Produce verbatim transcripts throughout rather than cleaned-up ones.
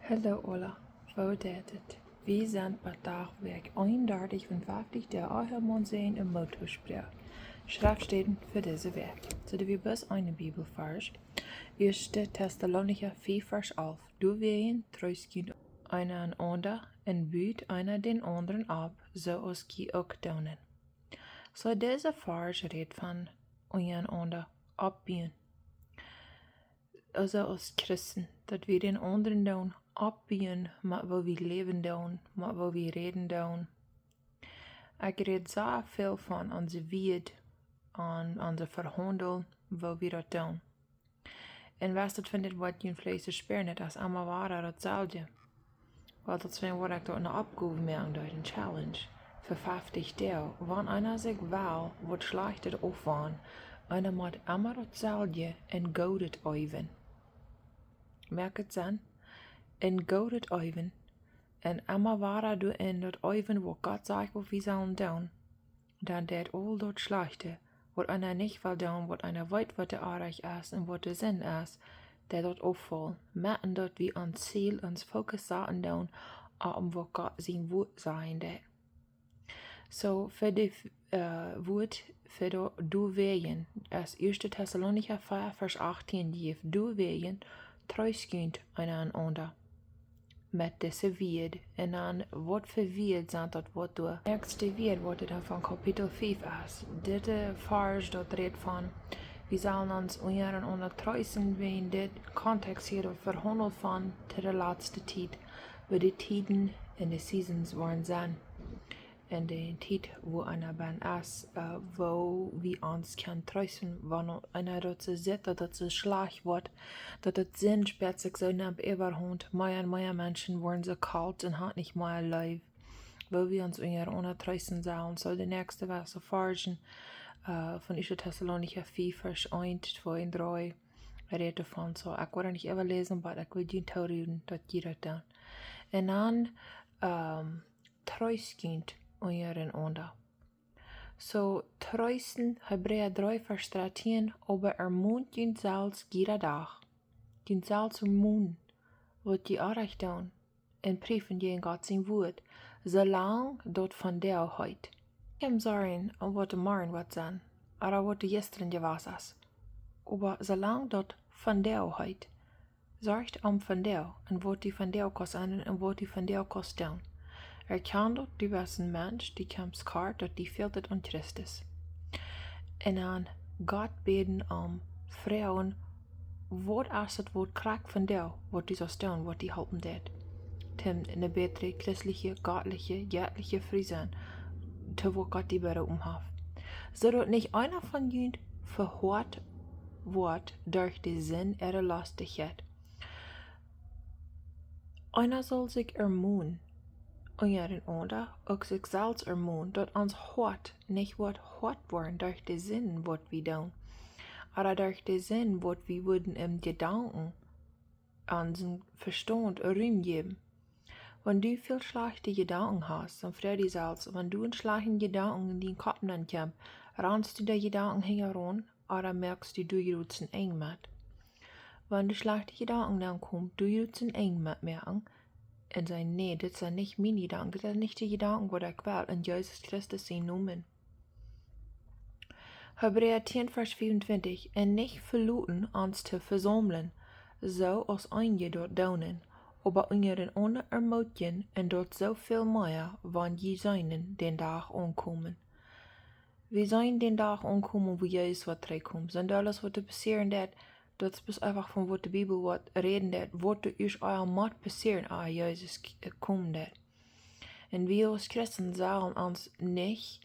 Hallo aula, woo jeit et? Wie sent bie Dach Wäakj eenundartich von fefftich, de Ahemoon sennen en Motorspräakj. Schreftstäden fa dise Wäakj. Soo, wie bloos een Bibelvarsch. Ieeschte Tessalonicha fief, Varsch alf. Doawäajen treest junt eena dän aundren un but eena dän aundren opp, soo aus jie uk doonen. Soo, dise Varsch rät von unjarenaunda oppbuen. Aulsoo aus Christen, daut wie dän aundren doonen oppbuen, met woo wie läwen doonen, met woo wie räden doonen. Ekj räd soo väl von onse Wieed, aun onse Vehaundlunk, woo wie daut doonen. Un wan daut von dit waut jie veleicht späaren, daut es emma wada daut selwje. Wiels daut es waut ekj doa ne Oppgow moaken deed, ne Challenge, fa fefftich Doag. Wan eena sikj well waut Schlajchtet aufwanen, eena mott emma daut selwje un Goodet eewen. Moakt et Senn? Un Goodet eewen. Un emma wada doa en daut eewen waut Gott sajcht waut wie sellen doonen. Dan deit aul daut Schlajchte, waut eena nich well doonen, waut eena weet waut de Onrajcht es un waut de Sind es, deit daut auffaulen. Moaken daut wie ons Ziel, ons Fokus saten doonen, opp waut Gott sien Wuat sajen deit. Soo, fa de, äh, Wuat fa doa, doawäajen, aus Ieeschte Tessalonicha fief, Varsch achtieen jeft, doawäajen treest junt eena dän aundren. Met dise Wieed. Un dan, waut fa Wieed sent daut waut doa? Näakjste Wieed waut dan von Kapitel fief es. Dit, äh, Varsch, daut rät von, wie sellen ons unjarenaunda treesten, wan dit Kontext hia doa vehaundelt von to de latste Tiet, woo de Tieden un de Seasons woaren sennen. En de Tiet woo eena bennen es, äh, woo wie ons kjennen treesten, wan eena daut soo sitt, daut daut soo schlajcht woat, daut daut Sind späat sikj soo no äwahaunt, mea un mea Menschen woaren soo kolt un haben nich mea Leew. Woo wie ons unjarenaunda treesten sellen, soo de näakjste Varsch, äh, von Ieeschte Tessalonicha fief, Varsch eent, twee un dree, rät doavon. Soo, ekj woa nich äwaläsen, oba ekj well junt tooroopen daut jie daut doonen. Un dan, ähm, treest junt unjarenaunda. Soo, treesten, Hebräa dree, Varsch dartieen, oba ermont junt selfst jieda Dach. Junt selfst ermonen, waut jie orrajcht doonen, un priefen jäajen Gott sien Wuat, soo lang daut vondoag heet. Ekj kaun sajen, om waut de Morjen woat sennen, ooda waut de jistren jewast es. Oba soo lang daut vondoag heet, sorj om vondoag un waut du vondoag kaust ändren un waut du vondoag kaust doonen. Erkjan daut du best een Mensch, du kjemst kort, daut die fält et aun Christus. Un dan Gott bäden om, froagen, waut es daut waut krakjt vondoag, waut du saust doonen, waut die halpen deit, toom ne bätre christliche, gottliche, jettliche Fru sennen, to waut Gott die beroopen haft. Soo daut nich eena von junt vehoat woat derch de Sind äare Lostichkjeit. Eena saul sikj ermonen, unjarenaunda, uk sikj selfst ermonen, daut ons Hoat nich woat hoat woaren derch de Sind waut wie doonen, ooda derch de Sind waut wie wudden em Jedanken, aun onsen Vestaunt Rum jäwen. Wan du väl schlajchte Jedanken hast, dan froag die selfst, wan du een schlajchten Jedanken en dien Kopp nenkjemt, ranst du dän Jedanken hinjaraun, ooda moakst du, du jrutst een Enj met? Wan de schlajchte Jedanken dan komen, du jrutst een Enj met moaken un sajen: "Nä, dit sent nich miene Jedanken, dit sent nich de Jedanken waut ekj well, en Jesus Christus sienen Nomen." Hebräa tieen, Varsch fiefuntwintich: "Un nich veloten ons to vesaumlen, soo aus eenje daut doonen, oba unjarenaunda ermootjen, un daut soo väl mea, wan jie seenen dän Dach aunkomen." Wie seenen dän Dach aunkomen, wua Jesus woat trigjkomen. Soo aules waut doa passieren deit, daut es bloos eefach von waut de Bibel waut räden deit, waut doa ieescht aul mott passieren, ea Jesus k-, komen deit. Un wie aus Christen sellen ons nich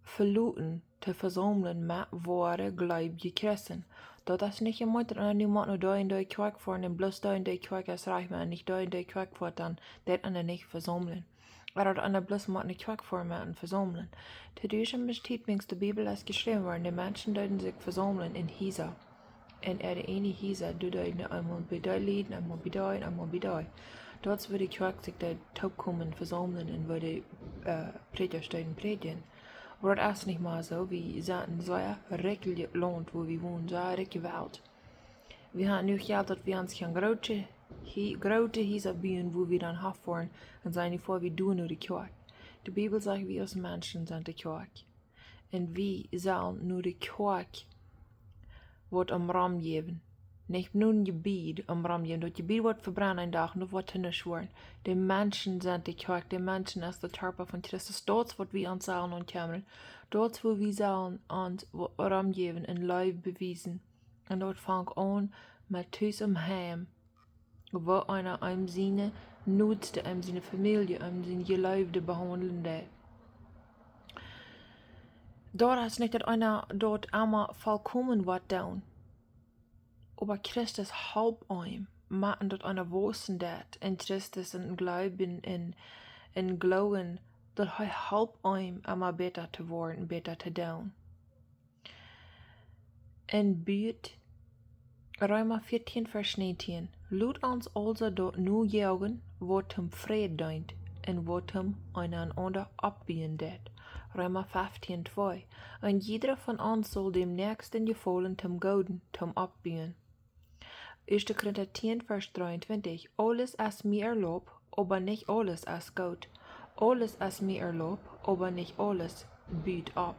veloten to vesaumlen met woare gleubje Christen. Daut es nich jemeent daut eena nu mott no dee un dee Kjoakj foaren un bloos dee un dee Kjoakj es rajcht, wan nich dee un dee Kjoakj foat, dan deit eena nich vesaumlen. Ooda daut eena bloos mott no Kjoakj foaren met een Vesaumlen. To de ieeschte Tiet, wan de Bibel es jeschräwen worden, de Menschen deeden sikj vesaumlen en Hiesa. Un äare ieejne Hiesa, doa deeden eemol bie dee Lied, eemol bie dee, eemol bie dee. Daut es wua de Kjoakj sikj deed toopkomen, vesaumlen un wua de, äh, Prädjasch deeden prädjen. Oba daut es nich mea soo. Wie sent een sea rikjet Launt, wua wie wonen, sea rikje Welt. Wie haben nu Jelt, daut wie ons kjennen groote Hia, groote Hiesa buen, wua wie dan han foaren un sajen, nu foa wie doa no de Kjoakj. De Bibel sajcht, wie aus Menschen sent de Kjoakj. Un wie sellen no de Kjoakj waut om Rom jäwen. Nich no een Jebied om Rom jäwen. Daut Jebied woat vebrennen een Dach, un daut woat to nuscht woaren. De Menschen sent de Kjoakj, de Menschen es de Kjarpa von Christus. Daut es waut wie ons sellen aunkomen. Daut es wua wie sellen ons wa-, Rom jäwen un Leew bewiesen. Un daut fangt aun met Tus un Heim. Woo eena eenem siene Noodste, eenem siene Famielje, eenem siene Jeleewde behaundlen deit. Daut es nich daut eena daut emma vollkomen woat doonen. Oba Christus halpt eenem, moaken daut eena wausen deit en Christus un Gloowen un, un Gloowen, daut hee halpt eenem emma bäta to woaren, bäta to doonen. Un buat, Reema vieetieen, Varsch näajentieen: Lot ons aulsoo daut nojoagen, waut toom Fräd deent un waut toom eenaunda oppbuen deit. Reema feftieen twee: Un jieda von ons saul däm Näakjsten jefaulen toom Gooden, toom oppbuen. Ieeschte Korinta tieen, Varsch dreeuntwintich: Aules es mie erlaubt, oba nich aules es goot. Aules es mie erlaubt, oba nich aules but opp.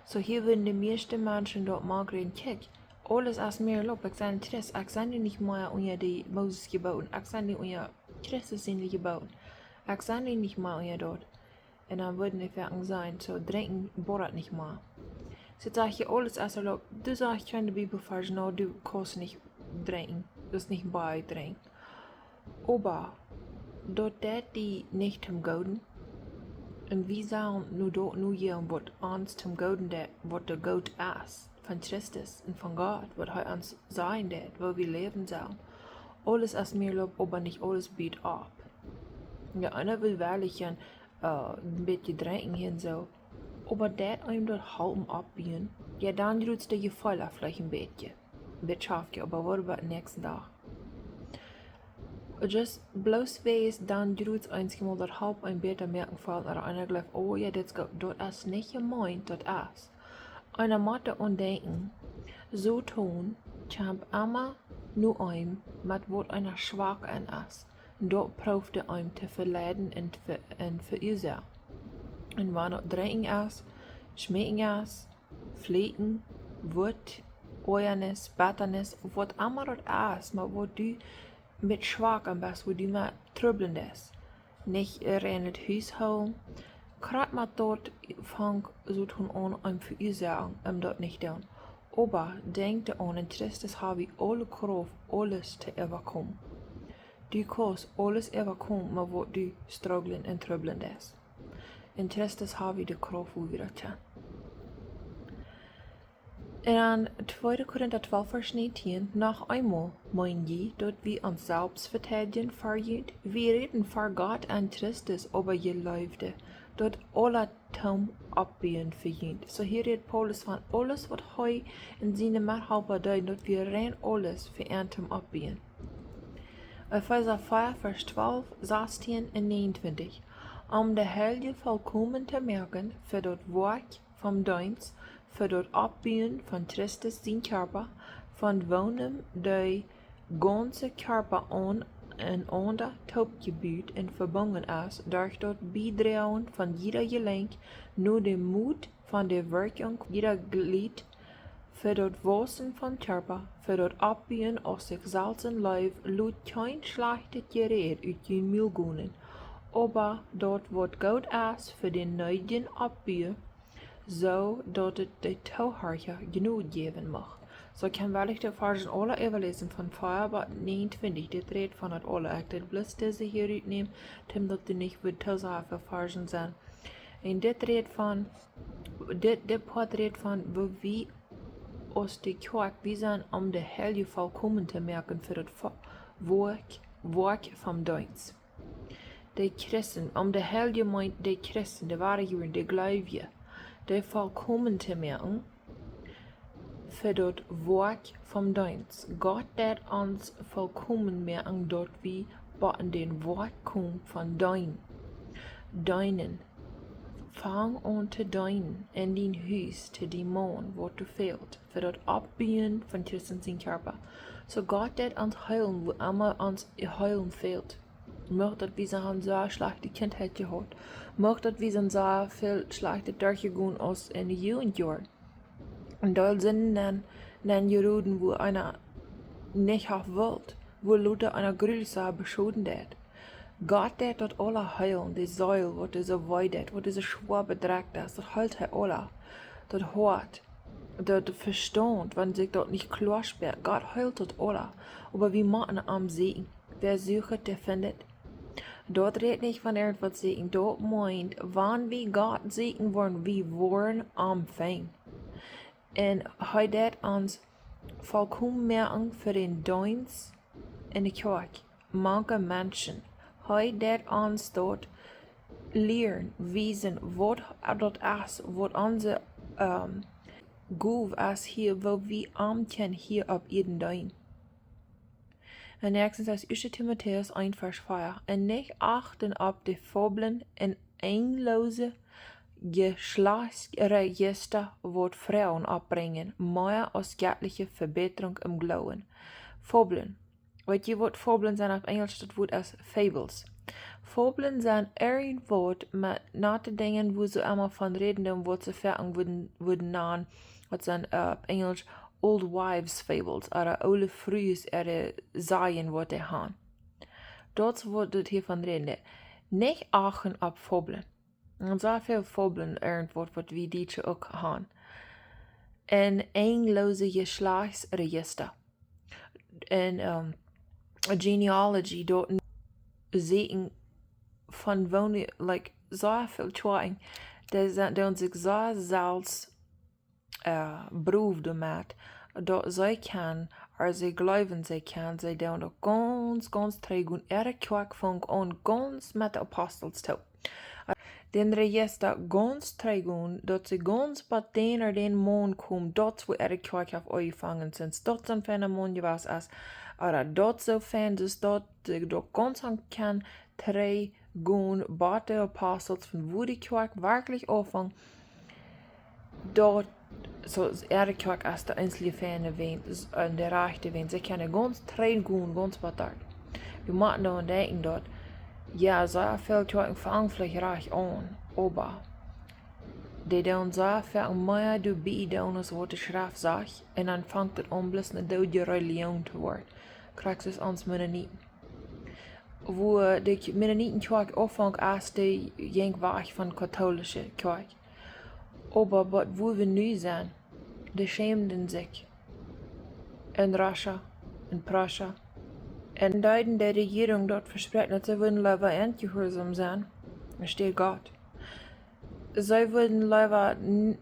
Soo hia wudden de mieeschte Menschen daut mank räden: Kjikj, aules es mie erlaubt, ekj sie een Christ, ekj sie nu nich mea unja de Moses Jeboten, ekj sie nu unja Christus siene Jeboten. Ekj sie nu nich mea unja daut. Un dan wudden dee foaken sajen, soo, drinkjen bodat nich mea. Soo sajcht hee, aules es erlaubt. Du sajchst en de Bibel, Varsch, no, du kaust nich drinkjen, du hast nich Wien drinkjen. Oba daut deit die nich toom Gooden. Un wie sellen nu daut nojoagen, waut ons toom Gooden deit, waut doa goot es, von Christus un von Gott, waut hee ons sajen deit, woo wie läwen sellen. Aules es mie erlaubt, oba nich aules but opp. Jo, eena well werkjlich een, äh, een bät drinkjen hia un soo. Oba daut eenem daut halpt oppbuen, jo, dan jrod de Jefeel veleicht een bät. Een bät schaftich, oba waut about dän näakjsten Dach? Just bloos wäajen, dan jrod eenjemol daut halpt eenem bäta moaken fält, ooda eena jleeft, oh jo, dit es goot, daut es nich jemeent, daut es. Eena mott doaraun denkjen, Soton kjemt emma no eenem met waut eena schwak aun es. Un daut proowt hee eenem to veleiden un ve-, un veuasoaken. Un wan daut drinkjen es, schmeakjen es, flieekjen, Wut, Oajanis, Bettanis, waut emma daut es, mau waut du met schwak aun best, waut du met trubblen deist. Nich rein daut Hus hoolen. Krakjt met daut fangt Soton aun, eenem veuasoaken, om daut nich doonen. Oba denkj doaraun, en Christus ha wie aule Krauft, aules to äwakomen. Du kaust aules äwakomen, mau waut du strugglen un trubblen deist. En Christus ha wie de Krauft, wua wie daut kjennen. Un dan tweede Korinta twalf, Varsch näajentieen: Noch eemol, meen jie, daut wie ons selfst veteidjen ver junt? Wie räden ver Gott un Christus, oba Jeleewde, daut aules toom oppbuen fa junt. Soo hia rät Paulus von aules, waut hee un siene Methalpa deeden, daut wia rein aules fa an toom oppbuen. Efeesa vea, Varsch twalf, sastieen un näajenuntwintich: Om de Heilje volkomen to moaken fa daut Woakj vom Deenst, fa daut Oppbuen von Christus sien Kjarpa, von woonem de gaunze Kjarpa aun enaunda toopjebut un vebungen es, derch daut Bidroagen von jieda Jelenkj no de Mot von de Wirkjunk jieda Jlied, fa daut Wausen vom Kjarpa, fa daut Oppbuen aus sikj selfst en Leew. Lot kjeen schlajchtet Jeräd ut jun Mul gonen, oba daut, waut goot es fa dän needjen Oppbu, soo daut et de Toohorcha Jnod jäwen mucht. Soo kjenn wie de Varschen aula äwaläsen von vea bat näajenuntwintich. Dit rät von daut aula. Ekj deed bloos dise hia rutnämen, om daut du nich wudd too sea väl Varschen sennen. Un dit rät von, dit, dit Poat rät von, woo wie aus de Kjoakj, wie sent om de Heilje volkomen to moaken fa daut Vo-, Woakj, Woakj vom Deenst. De Christen, om de Heilje meent de Christen, de woare Juden, de Gleewje, dee volkomen to moaken fa daut Woakj vom Deenst. Gott deit ons volkomen moaken, daut wie bat en dän Woakj komen von deenen. Deenen. Fang aun to deenen en dien Hus, to dien Maun, waut doa fält, fa daut Oppbuen von Christus sien Kjarpa. Soo Gott deit ons heelen, wua emma ons heelen fält. Mucht daut wie soo eene sea schlajchte Kjintheit jehaut. Mucht daut wie soo sea väl Schlajchtet derchjegonen aus en de Jugendjoaren. Un doa sent dan, dan Perioden, wua eena nich haft wult, wua lota eena grulich sea beschoden deit. Gott deit daut aula heelen, de Seel, waut dise wee deit, waut dise schwoa bedrekjt es, daut heelt hee aula. Daut Hoat, daut Vestaunt, wan sikj daut nich kloa spieet, Gott heelt daut aula. Oba wie motten am sieekjen. Wer suchet, der findet. Daut rät nich von irjentwaut sieekjen, daut meent, wan wie Gott sieekjen woaren, wie woaren am finjen. Un hee deit ons volkomen moaken fa dän Deenst en de Kjoakj, mank de Menschen. Hee deit ons daut lieren, wiesen, waut daut es, waut onse, ähm, Gow es hia, woo wie am kjennen hia opp Ieed deenen. Un näakjstens es ieeschte Timotäus eent Varsch vea. Un nich achten opp de Fabeln un enjlose Jeschlajchtsrejista, waut Froagen oppbrinjen, mea aus jettliche Vebätrunk em Gloowen. Fabeln. Weet jie, waut Fabeln sent? Opp Enjlisch daut Wuat es fables. Fabeln sent irjentwaut met nate Dinja, wua see emma von räden, un waut see foaken wudden, wudden nanen, waut sent, äh, opp Enjlisch old wives' fables, ooda oole Frues äare Sajen, waut dee han. Daut es waut daut hia von räden deit. Nich achten opp Fabeln. Un soo väl Fabeln, irjentwaut, waut wie Dietsche uk han. Un enjlose Jeschlajchtsrejista. Un, ähm, genealogy, daut sieekjen von woone, like, soo väl Kjoakjen, dee sent, dee doonen sikj soo selfst, äh, proowt doamet, daut see kjennen, ooda see jleewen, see kjennen, see doonen daut gaunz, gaunz trigj gonen, äare Kjoakj funk aun gaunz met de Apostels toop. Dän Rejista gaunz trigj gonen, daut see gaunz bat dän ooda dän Maun komen, daut es wua äare Kjoakj haft aunjefongen, sent daut soon feina Maun jewast es, ooda daut soo fein es, daut see daut gaunz han kjennen trigj gonen, bat de Apostels, von wua de Kjoakj werkjlich aunfunk, daut, soo, äare Kjoakj es de eensje feine Wajch, es, äh, de rajchte Wajch. See kjennen gaunz trigj gonen, gaunz waut doa. Wie motten doaraun denkjen, daut, jo, soo väl Kjoakjen fangen veleicht rajcht aun, oba dee doonen soo väl mea doabie doonen aus waut de Schreft sajcht, un dan fangt et aun, bloos eene doodje Religion to woaren. Krakjt soo aus ons Mennoniten. Wua de K-, Mennonitenkjoakj aunfunk, aus dee jinkj wajch von katolische Kjoakj. Oba waut, wua wie nu sent, dee schämden sikj. En Russia, en Prussia. Un deeden de Rejierunk daut vespräakjen, daut see wudden leewa onjehuarsom sennen, enne Städ Gott. See wudden leewa n-,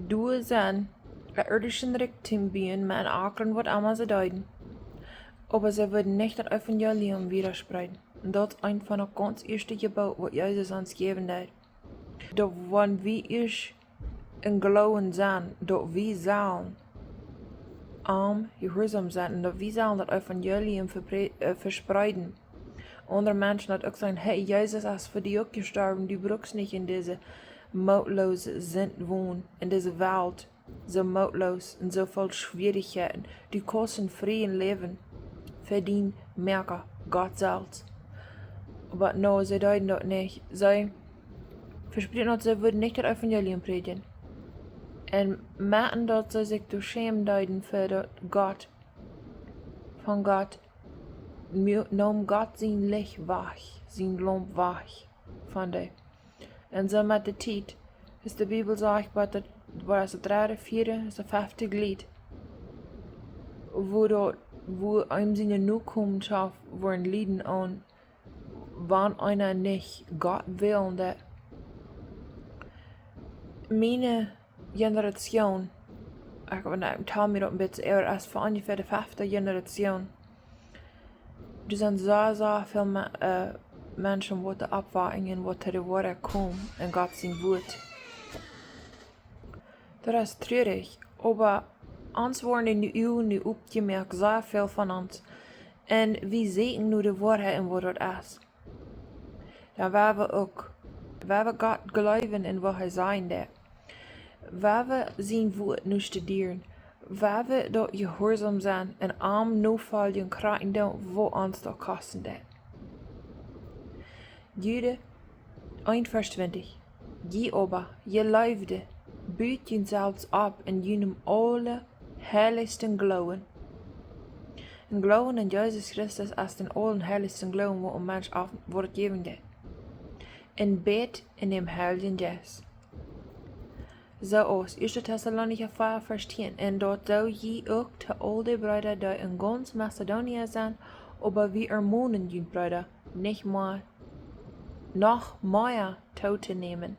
doa sennen, een irdische Rikjdom buen, met ackren, waut emma see deeden. Oba see wudden nich daut Evangelium wieda spreeden. Un daut es eent von de gaunz ieeschte Jeboot, waut Jesus ons jäwen deed. Daut wan wie ieescht em Gloowen sent, daut wie sellen am jehuarsom sennen, un daut wie sellen daut Evangelium vepre-, äh, vespreeden. Aundre Menschen daut uk sajen: "Hey, Jesus es fa die uk jestorwen, du brukst nich en dise mootloose Sind wonen, en dise Welt, soo mootloos un soo voll Schwierichkjeiten. Du kaust een frieen Läwen fa dien Moaka, Gott selfst." Oba nä, see deeden daut nich. See vespreeden daut, see wudden nich daut Evangelium prädjen. Un motten daut see sikj doa schämen deeden fa daut Gott, von Gott, mu-, neem Gott sien Licht wajch, sien Laump wajch von dee. Un soo met de Tiet es, de Bibel sajcht, waut daut, waut es daut dredde, vieede, es daut fefte Jlied, wua daut, wua eenem siene Nokomenschoft woaren lieden aun, wan eena nich Gott wellen deit. Miene Generation, ekj, nä, ekj tel mie daut een bät äwa, es fa onjefäa de fefte Generation. Doa sent soo, soo väl Me-, äh, Menschen, waut doa oppwaken, waut doa de Woarheit komen en Gott sien Wuat. Daut es trurich, oba ons woaren de Uagen nu opjemoakt, soo väl von ons. Un wie sieekjen nu de Woarheit un waut daut es. Dan woa wie uk Woo wie Gott jleewen un waut hee sajen deit. Woo wie sien Wort nu studieren. Woo wie daut jehuarsom sent un am nofoljen, krakjt endoont waut ons daut kosten deit. Jude eent Varsch twintich. Jie oba, Jeleewde, but junt selfst opp en junen aulaheilichsten Gloowen. En Gloowen en Jesus Christus es dän aulaheilichsten Gloowen, waut een Mensch opp woat jäwen deit. Un bät en dän Heiljen Jeist. Soo aus Ieeschte Tessalonicha vea Varsch tieen. Un daut doo jie uk to aul de Breeda, dee en gaunz Mazedonien sent, oba wie vemonen junt, Breeda, nich mea, noch mea tootonämen.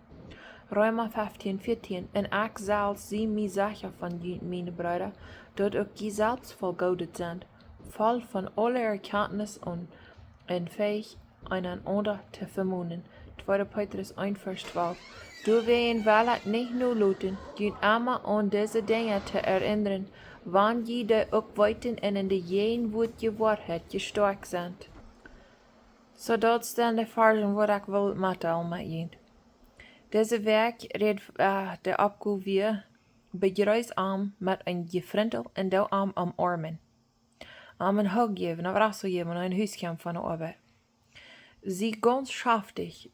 Reema feftieen vieetieen. Un ekj selfst sie mie secha von junt, miene Breeda, daut uk jie selfst voll Goodet sent, voll von aule Erkjantnis un, un fäich, eenaunda to vemonen. Tweede Petrus eent Varsch twalf. Doawäajen well ekj nich noloten, junt emma aun dise Dinja to erinnren, wan jie dee uk weeten un en de jäajenwoatje Woarheit jestoakjt sent. Soo daut sent de Varschen, waut ekj well metdeelen met junt. Dise Wäakj rät, äh, de Oppgow wia: Bejreess am met een Jefrintel un doo am omoarmen. Am een hug jäwen, een abrazo jäwen, wan hee no Hus kjemt von de Oabeit. Sie gaunz schaftich.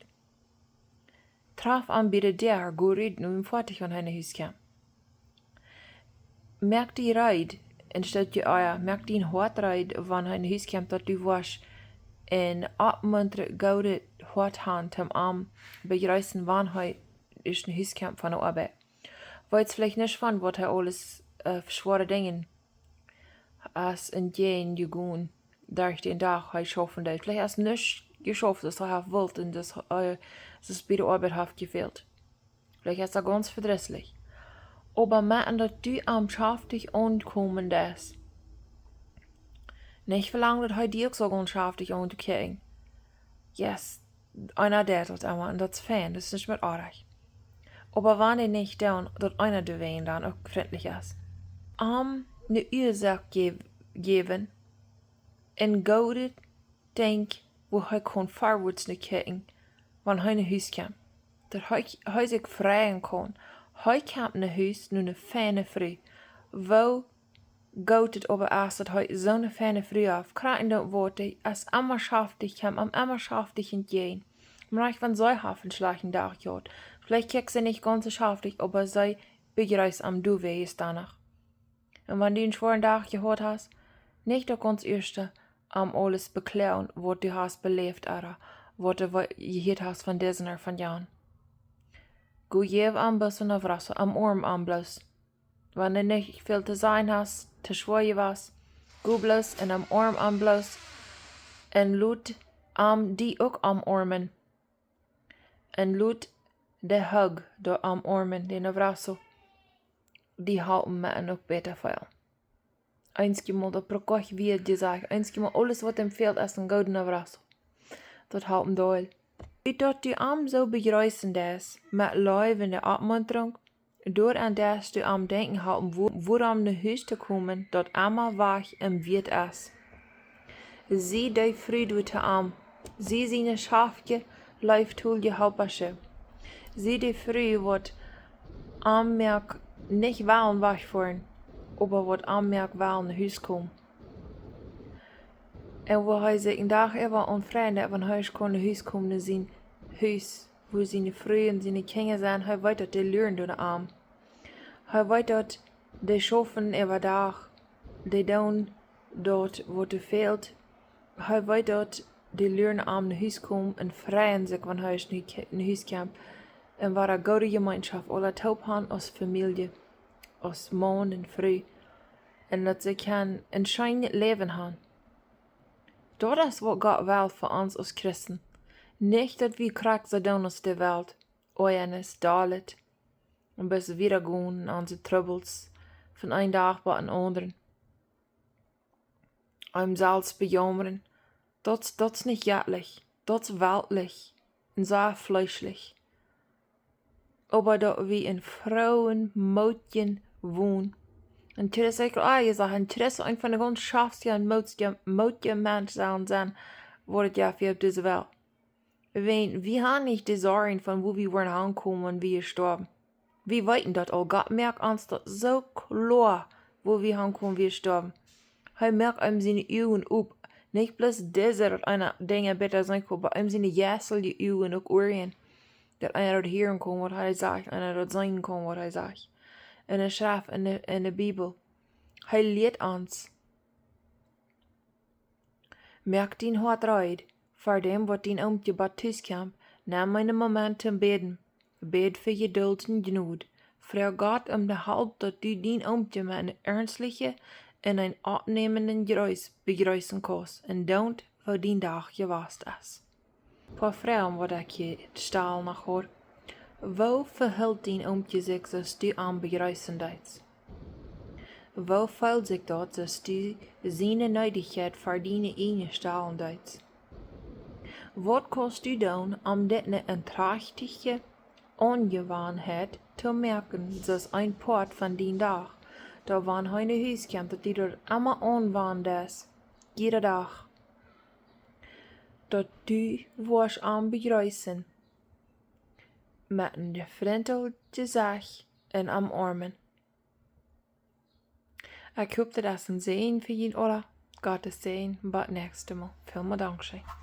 Traf am bie de Däa, go rut no am foadich, wan hee no Hus kjemt. Moak die reed, un stal die, ah jo, moak dien Hoat reed, wan hee no Hus kjemt, daut du woascht een oppmuntrent goodet Hoat han, toom am bejreessen, wan hee es no Hus kjemt von de Oabeit. Weetst veleicht nich von waut hee aules, äh, schwoare Dinja es en jäajen jegonen derch dän Dach, hee schaufen deed. Veleicht es nuscht jeschauft, daut hee haft wult, un daut, äh, daut bie de Oabeit haft jefält. Veleicht es daut gaunz vedrisslich. Oba moak daut du am schaftich aunkomen deist. Nich velangen, daut hee die uk soo gaunz schaftich aunkjikjt. Yes, eena deit daut emma, un daut es fein, daut es nich mea oajch. Oba wan dee nich doonen, daut eena doawäajen dan uk frintlich es. Am ne Uasoak jäw-, jäwen, un goodet Dinkj, woo hee kaun forwards no kjikjen, wan hee no Hus kjemt. Daut hee, hee sikj freien kaun. Hee kjemt no Hus, no ne feine Fru. Woo goot daut oba es, daut hee soone feine Fru haft. Krakjt daut Wuat, dee es emma schaftich, kjemt am emma schaftich entjäajen. Mau wan see haft een schlajchten Dach jehaut. Veleicht kjikjt see nich gaunz soo schaftich, oba see bejreest am doawäajen doano. Un wan du een schwoaren Dach jehaut hast, nich daut gaunz ieeschte am aules bekloagen, waut du hast beläft, ooda waut du wa-, jehieet hast von disen ooda von jan. Go jäw am bloos een abrazo, omoarm am bloos. Wan du nich väl to sajen hast, to schwoa jewast, go bloos un omoarm am bloos. Un lot am die uk omoarmen. Un lot de hug, daut omoarmen, dän abrazo, die halpen met am uk bäta feelen. Eenjemol daut brukt goa nich väl jesajcht, eenjemol aules waut am fält es een gooda abrazo. Daut halpt doll. Wie daut du am soo bejreessen deist, met Leew un de Oppmuntrunk, doaraun deist du am denkjen halpen, woo-, wuarom no Hus to komen, daut emma wajch un wieet es. Sie dee Fru doa to am. Sie siene schaftje, leeftolje Halpasche. Sie dee Fru, waut am moakt nich wellen wajchfoaren, oba waut am moakt wellen no Hus komen. Un woo hee sikj een Dach äwa aunfreien deit, wan hee kaun no Hus komen, no sien Hus, woo siene Fru un siene Kjinja sent, hee weet, daut dee luren doa no am. Hee weet, daut dee schaufen äwadach, dee doonen daut, waut am fält. Hee weet, daut dee luren am no Hus komen un freien sikj, wan hee no Hu-, no Hus kjemt. Un woo eene goode Jemeenschoft aula toop han aus Famielje, aus Maun un Fru. Un daut see kjennen een scheen Läwen han. Daut es, waut Gott well fa ons aus Christen. Nich, daut wie krakjt soo doonen aus de Welt, Oajanis, Doalet, un bloos wieda gonen en onse Trubbels, von een Dach bat dän aundren. Am selfst bejaumren. Daut, daut es nich jettlich, daut es weltlich un sea fleeschlich. Oba daut wie een frooen, mootjen wonen. Un Christ, ekj well jesajcht, un Christ es eent von de gaunz schaftje un mootje, mootje Mensch sellen sennen, waut et jeft hia opp dise Welt. Wan wie han nich de Sorjen von wua wie woaren hankomen wan wie stoawen. Wie weeten daut aul. Gott moakt ons daut soo kloa, wua wie hankomen wan wie stoawen. Hee moakt eenem siene Uagen op. Nich bloos dise, daut eena Dinja bäta seenen kaun, oba eenem siene jeistelje Uagen uk, Uaren. Daut eena daut hieren kaun waut hee sajcht, eena daut seenen kaun waut hee sajcht. Enne Schreft, enne, enne Bibel. Hee lieet ons. Moak dien Hoat reed fa däm waut dien Oomkje bott tus kjemt. Nem eenen Moment toom bäden. Bäd fa Jedult un Jnod. Froag Gott om de Help daut du dien Oomkje met een ernstlichen un een oppnämenden Jreess bejreessen kaust un doonen woo dien Dach jewast es. Poa Froagen waut ekj hia stalen noch haud. Woo vehelt dien Oomkje sikj soo aus du am bejreessen deetst? Woo feelt sikj daut soo aus du siene Needichkjeit fa diene ieejne stalen deetst? Waut kaust du doonen om dit ne eentrajchtje Aunjewanheit to moaken soo aus een Poat von dien Dach? Daut wan hee no Hus kjemt, daut du daut emma aunwendst, jieda Dach. Daut du woascht am bejreessen met een frintlich Jesecht un am oarmen. Ekj hop daut es een Säajen fa junt aula. Gottes Säajen, bat näakjstet Mol. Välmol dankscheen.